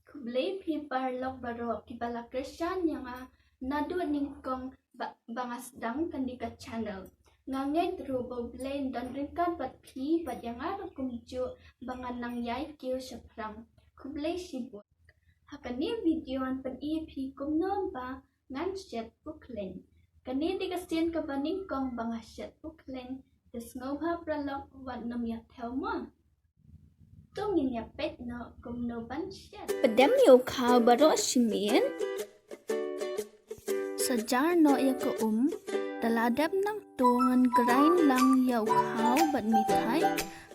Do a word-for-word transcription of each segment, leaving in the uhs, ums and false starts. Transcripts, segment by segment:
Khublei phi paralok baroh kiba la kyrshan ïa nga naduh nyngkong ba, ba nga sdang kane ka channel. Nga ngeit ruh ba U Blei un don ryngkat bad phi bad ïa nga ruh kumjuh ba ngan nang ïai kiew shaphrang. Khublei shibun. Ha kane video ngan pyni ïa phi kumno ba ngan shet pukhleiñ. Kane dei ka sien kaba nyngkong ba nga shet pukhleiñ. Te sngewbha paralok wat nym ïa thew mo. To ngin ïa peit noh kumno ban shet. Pdem ïa u khaw baroh shi miet. Sa jar noh ïa ka um. Te la dep nangto ngan grind lang ïa u khaw bad mithai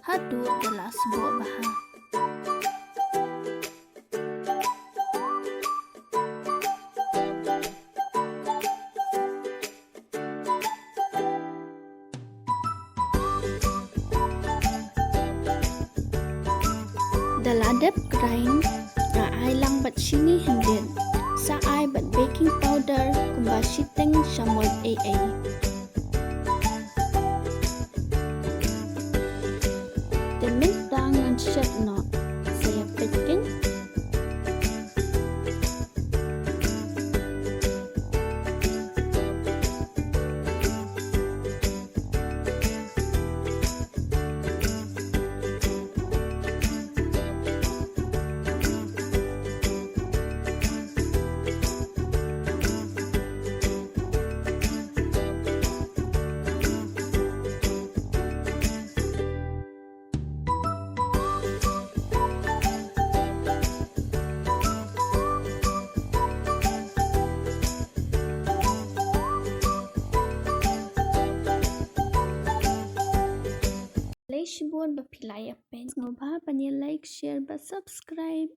haduh te la sboh bha. Da la dep grind, nga ai lang bad shini hynrei sa ai bad baking powder kumba shiteng sha mut ei ei. Te mynta ngan shet noh, sa ïa peit kein. Khublei shibun ba phi la ïa peit. Sngewbha ban ïa like, share bad subscribe.